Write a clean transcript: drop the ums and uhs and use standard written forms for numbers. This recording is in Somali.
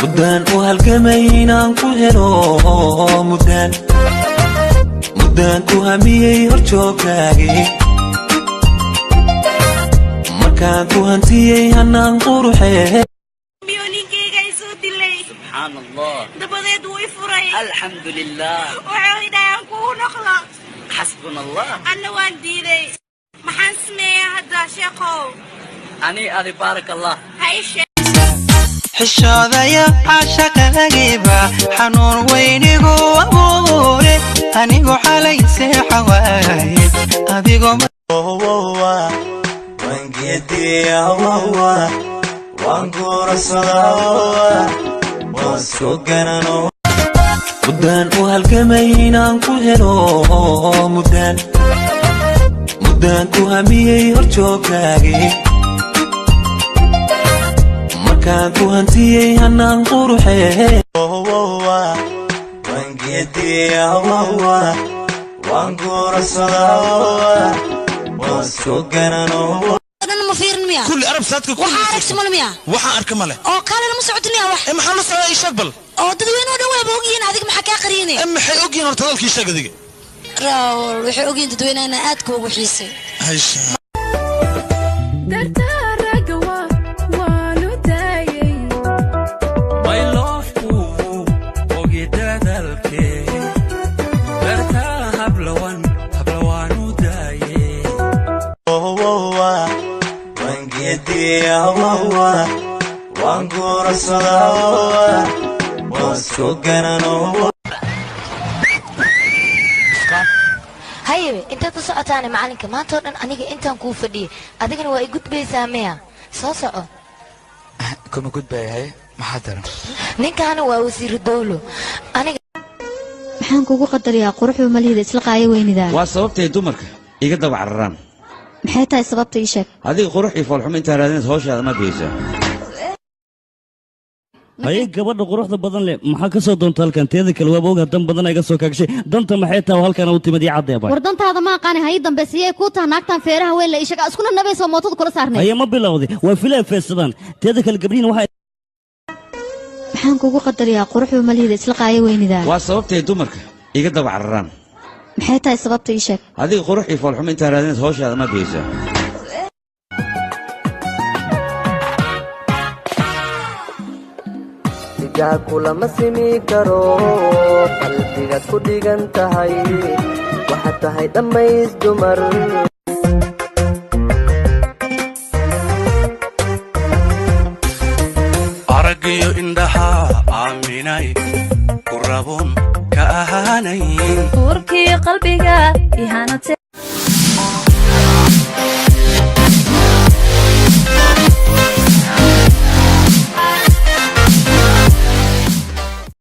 Muddaan u halgamay inaan ku helo, muddaan, muddaan ku hamiyey horjooggaagii. Markaan ku hantiyey hanaan quruxee. Miyo ninkayga isoo dilay? Subxaan Allah. Dabadeed wuu i furay. Alxamdu lilah. Wuxuu idhahaan kuu noqda. Xasbuna Allah. Anna waan diiday. Maxaan sameeyaa hadda, sheekhow? Ani adi, baarak Allah. Ha ii sheeg. Xishoodaya caashaqaagiiba xanuun weynigu abuure. Anigu xalay seexa waaye adigoo. Waan guursadaa, waan soo ganano. Muddaan u halgamay inaan ku helo, muddaan, muddaan ku hamiyey horjooggaagii. Markaan ku hantiyey hanaan quruxee. Waan guursadaa, waan soo ganano. Dhan ma fiirin miya? Kulli Arab saadka kulli. Waxaa aragti male miya? Waxaan arka male. Oo kaale lama socotin miya wax? Ee, maxaan la socdaa? Ii sheeg bal. Oo dadweyne oo dhan waaba ogyihiin. Adiga maxaa kaa qariyine? Ee, maxay ogyihiin horta? Hadalkii sheeg adiga. Raawol, waxay ogyihiin dadweynaha inaa aad kuugu xiisay. Haysha. Dartaaraga waanu daayay. Mayloofku ogi dadaalkee, dartaa hablawan hablawaanu daaye. Waan guursadaa, waan soo ganano. Haye, intaad u socotaane macalinka? Maanta oo dhan aniga intaan kuu fadhiyey, adigana waa i gudbaysaa miya? Soo soco. Kuma gudbaya. Haye, maxaa daran? Ninkaana waa wasiiru dowlo aniga. Maxaan kugu qadariyaa? Quruxba malihida, isla qaayo weynidaa. Waa sababtay dumarka iga daba cararaan. Maxay tahay sababta? Ii sheeg. Adiga qurux iyo foolxumo intaa raadinayd, hawshaada ma geysaa? Haye, gabadha quruxda badan leh, maxaa ka soo doonta halkan? Teeda kale, waaba ogaa dan badan iga soo kaagshay. Danta maxay tahay oo halkan u timid? Ii caddeeba. War dantaada ma aqaani. Hayi dambe siyay kuu taha naagtan feeraha weyn la ishaga iskuna nabayso mootada kula saarnay? Haye, ma bilowday? Waa filaa feesadaan. Teeda kale, gabdhihin waxay Maxaan kugu qadariyaa? Quruxba malihida, isla qaayo weynidaa. Waa sababtay dumarka iga daba cararaan. Maxay tahay sababta? Ii sheeg. Adiga qurux iyo foolxumo intaa raadinayd, hawshaada ma geysaa? Dhigaa kulama simi karo, qalbigaad ku dhigan tahay, waxaad tahay dhammays dumar. Araggiyo indhaha aaminay ku raboon ka ahaanayn. Uurkii qalbiga ihanate.